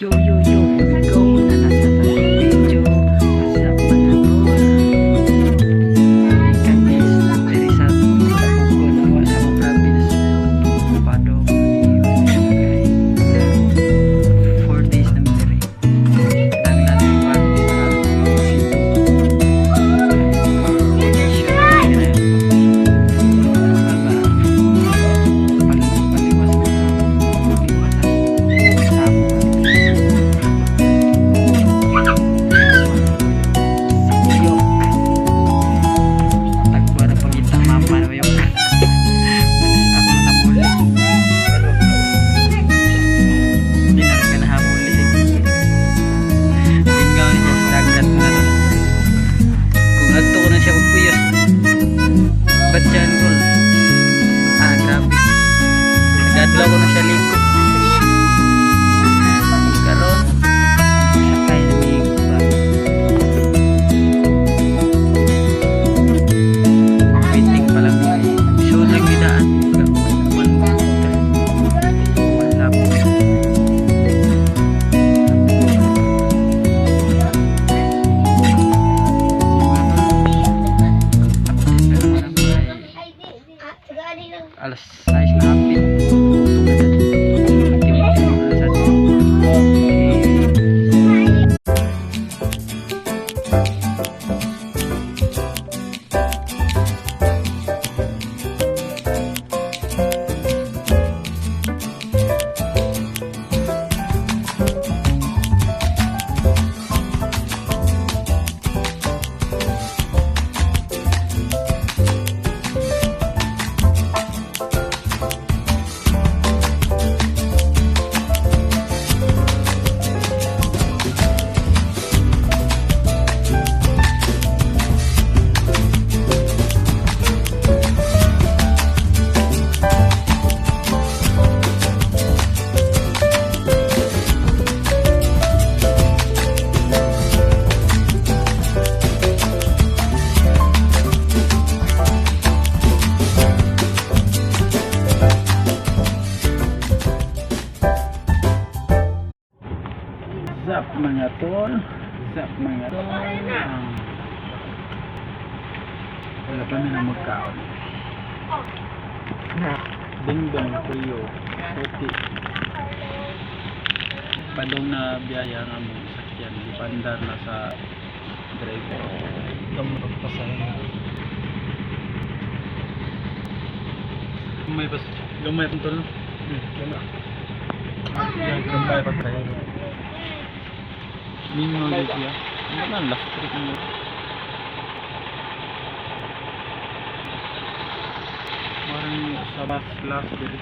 Yo, yo, yo, here we go. Na nasa video. What's up, mga tol? Kami diri sa Tabuco, sa mga province. Padong kay 4 days na mi diri. Dami natin pa sa Cebu. Vacation na ba? Paliwas ko sa liwas sa Sa Uyok. Tagwa na pangita mama na uyok. Manis ako na nabuli. Pero di na ka nahabol lisig. Lingaw niya sa dagat, mga tol. Kung adto ko na siya pagpuyos. Batyan, tol. Ah, grabe. Nagadlaw ko na siya liko. Karon sakay na mi bus. Waiting pa lang mi. So lang gidaan. One lap. Update na naman ako ay alas 6 na hapit. Gutom na dyan. Timog na sad. Okay. Zap, mga tol. Zap, mga tol. Wala pa na magkaon. Dingdong tuyo. Okay. Padong na biyaya nga mo sakyan. Ipandar na sa driver. Kamu pagpasahero. Gamay pas gamay pang tol, no? Gamay. Gamay pagpasahero. Mingo di siya. Ano na last trip mo? Parang sa bus last diri.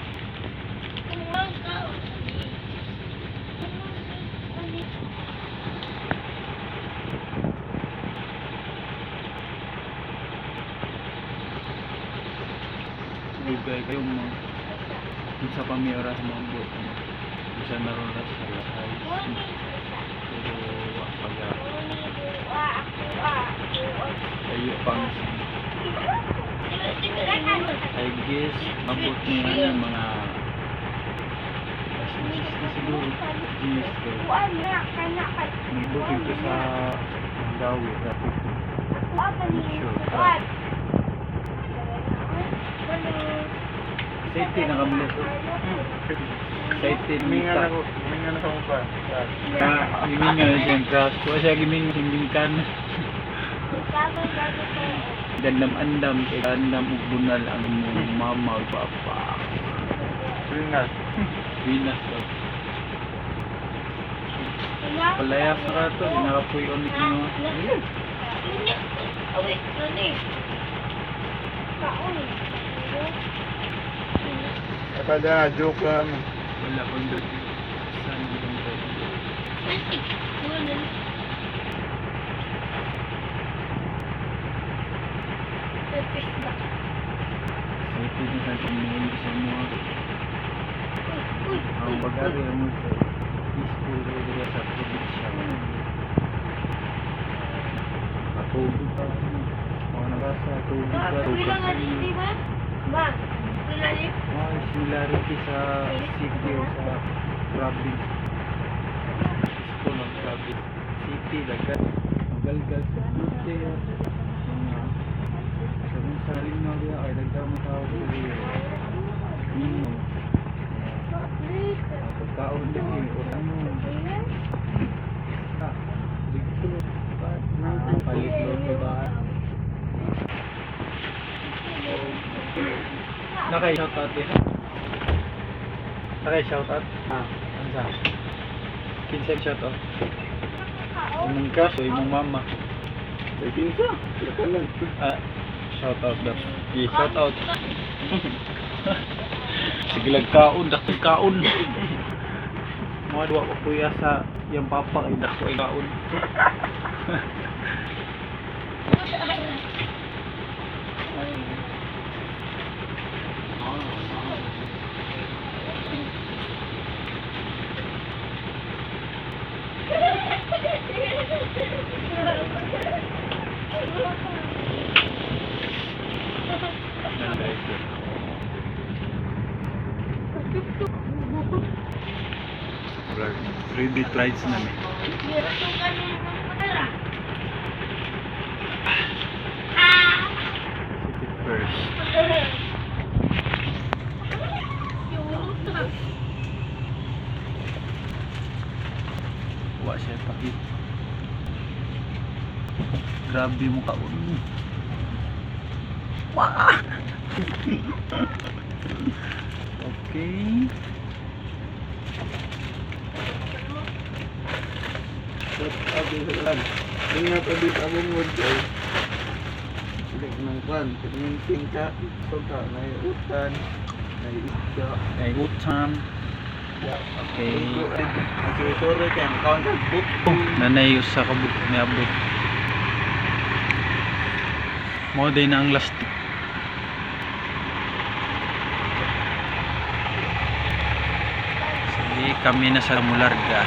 Dugay kayo mo. Unsa pa mi oras mo ambot? Bisan na ron sa alas 6. Pero wa pa gapon. Ayo pang I guess mabot niya ng mga alas 10 na siguro. Gis kay Mabot dito sa Mandaue, traffic. Not sure. Traffic. Safety na kami dito. Safety Minga na na ko, minga na ko pa. Ah, giminga na siyang crush. Kuha siya giminga siyang ginkan. Dandam-andam kay andam ug bunal ang imong mama ug papa. Pinas. Pinas ba? Palayas na ka to, nakapuy-on ni kino. Akala joke lang. Wala pang dati. Saan yung dati? Excited na sa kumuhin sa mga ang bagari mo kay peaceful kayo diri sa probinsya. Patubig pa. Mga nagasa, tubig pa. Tubig sa inyo. Mga similarity sa city o sa province. City, dagat. Magalgal sa Twitter. Mga sa sa rin na diya ay dagdag mo tao diri. Mino. Pagkaon din eh, o ano. Ah, dito. Palit loto ba? Nakay shoutout din. Nakay shoutout. Ah, ano sa? Kinsa shoutout? Imong crush o imong mama? May pinsa. Lakanan. Ah, shoutout daw. Yeah, shoutout. Sige lang kaon, dako kaon. Mga duwa ko kuya sa iyang papa kay dako ay kaon. Ready rides na mi. City first. Wa siya pakit. Grabe mo kaon. Wah! Okay. Shout out din sa tanan. Ingat ulit ang mungod ay. Ulit ng kwan. Pagminting ka. Suka. Naiutan. Naiisda. Ay, utan. Okay. Ang suri-suri kay makaon ka book. Nanay usa ka buk niabot. Mo day na ang last. Sige, kami na sa Mularga.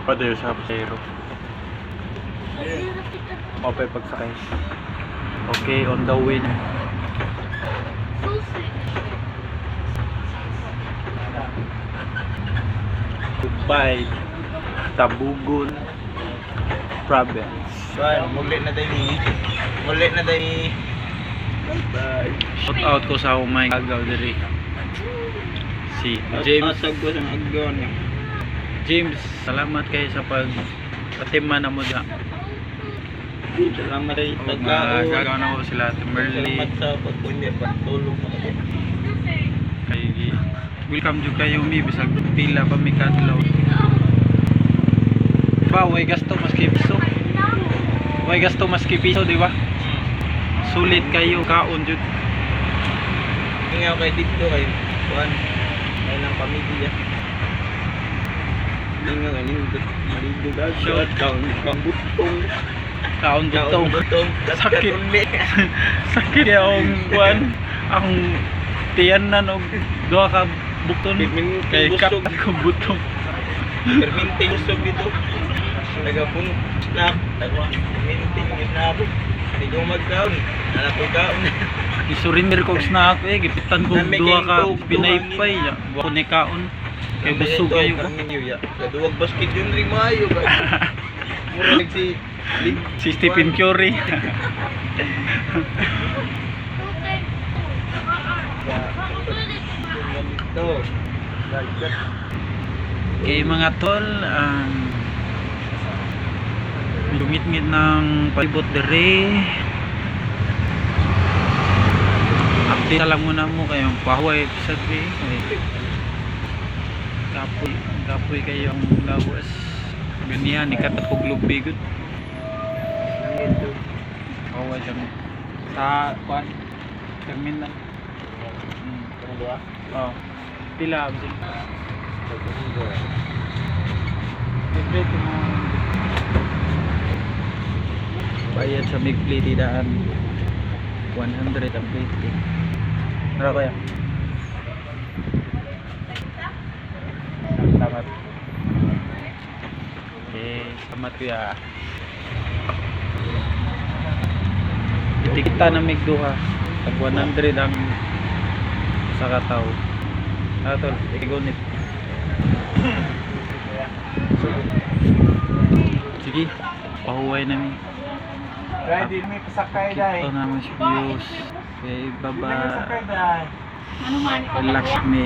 Padayo sa pasahero. Okay, pagsakay. Okay, on the way na. Goodbye, Tabugon Province. Kwan, muli na tayo ni. Muli na tayo ni. Bye. Shout out ko sa akong mga agaw diri. Si James. Asag ko sa agaw niya. James, salamat kayo sa pag patiman na mo da. Salamat ay Gagaw pagkaon. na ko sila Ate Merly. Salamat sa pagpunya pagtulong mo ako. Kay welcome jud kayo mi bisag pila pa mi kadlaw. Ba, way gasto maski piso. Way gasto maski piso, di ba? Sulit kayo kaon jud. Ingaw kay dito kay kuan. Kay ng pamilya. Ingaw kay nindot maligo ka. Shout. Kaon kambutong. Kaon Kaon butong. butong. Sakit. Uli. Sakit kaya akong kuan, akong tiyanan og duha ka bukton kay kat Busog. ko butong. Perminting busog dito. Nagapun snack. Perminting yun na ako. Hindi ko magkaon. Anak ko kaon. Gisurrender ko og snack eh, gipitan ko Nami duha ka kayong tug- pinaypay ya. Wa ko ni kaon. Kay busog kayo ko. Kaduwag basket yun rin maayo. Murag si Si Stephen Curry. Ito. Okay mga tol, ang lungit-ngit ng palibot dere. Update na lang muna mo kayo pahuway sa dre. Kapoy, kapoy kayo ang lawas. Ganihan, ikat ko glubi gud. Pahuway siya mo. Sa kuan terminal. Ano ba? Oh. Pila ang Libre mo. Bayad sa Migplay daan 100 ang plate. Mura kaya. Salamat. Okay, salamat kuya. Itikita na migduha. Tag 100 ang sa kataw. Ah, tol, igunit. Sige, pahuway namin. Dahil di may pasakay dahil. Ito naman si views. Okay, bye-bye. Dahil. Relax me.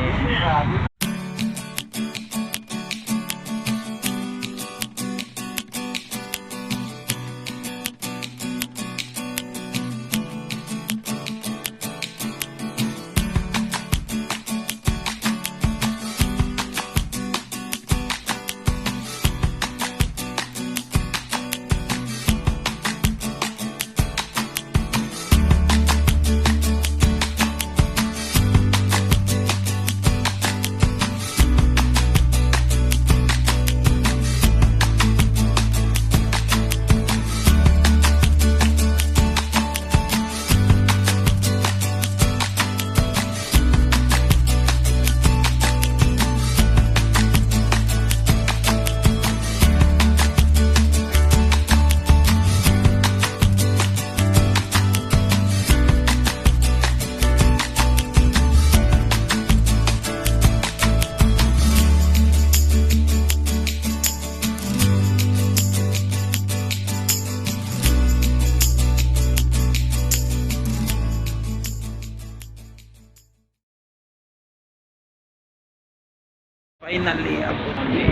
Finally, abot kami.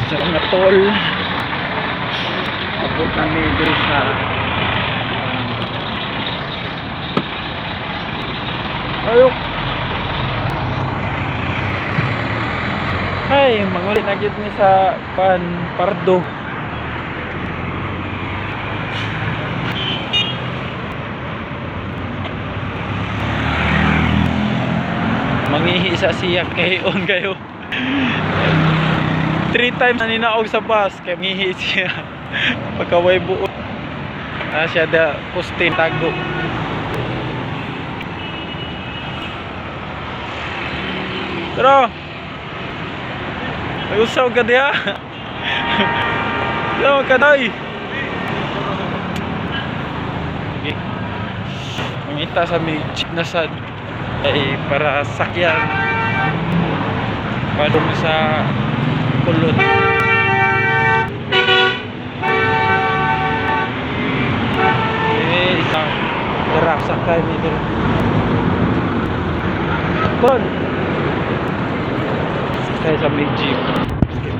Sa mga tol, abot kami diri sa Ayok. Ay, mangulit na gyud mi sa pan Pardo. Mangihi sa siya kay on kayo. Three times na ninaog sa bus kay mangihi siya. Pagkaway buo. Ah, siya da poste tago. Pero Nag-usaw ka diha. Usaw ka day. Sige. Mangita sa may jeep na sad ay para sakyan padung sa kulot. Eh, isang gerak sakay mi diri. Kon. Sakay sa may jeep.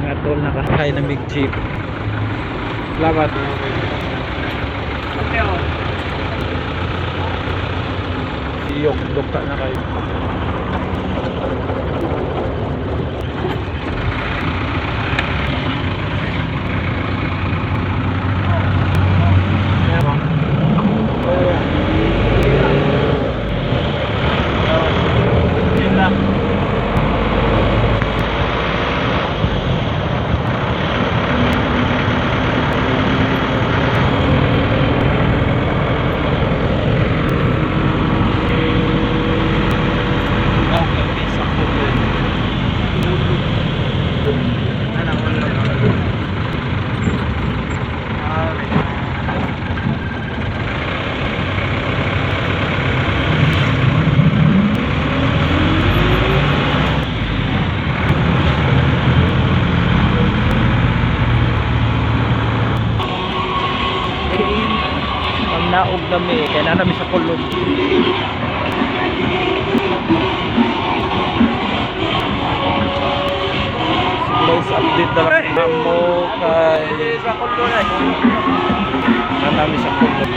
Mga tol nakasakay na may jeep. Salamat. Iyok, dukta na kayo. Okay, sakto yun. Ang naog nami, kaya na nami sa kulog. Guys, update na lang mo kay Sa kulo na. na nami sa kulog.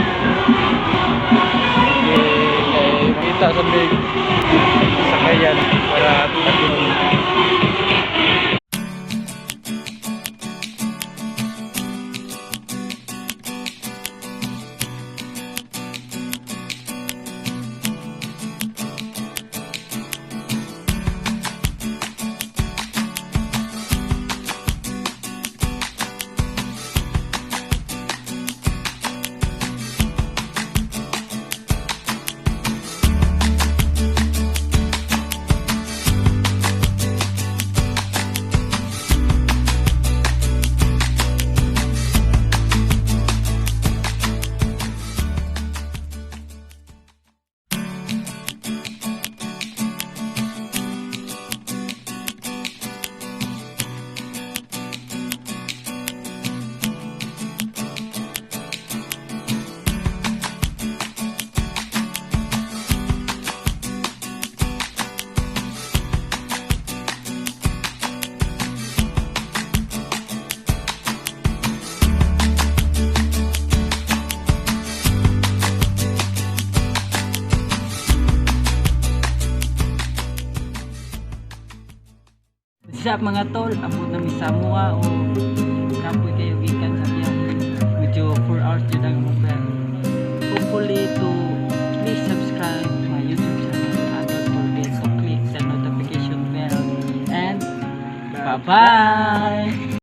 Okay, kay makita sa big sakayan para tagin. What's up, mga tol? Abot na mi sa amoa o kapoy kayo gikan sa biyahe. Medyo 4 hours jud ang among biyahe. Hopefully to please subscribe my YouTube channel and don't forget to click the notification bell and bye bye.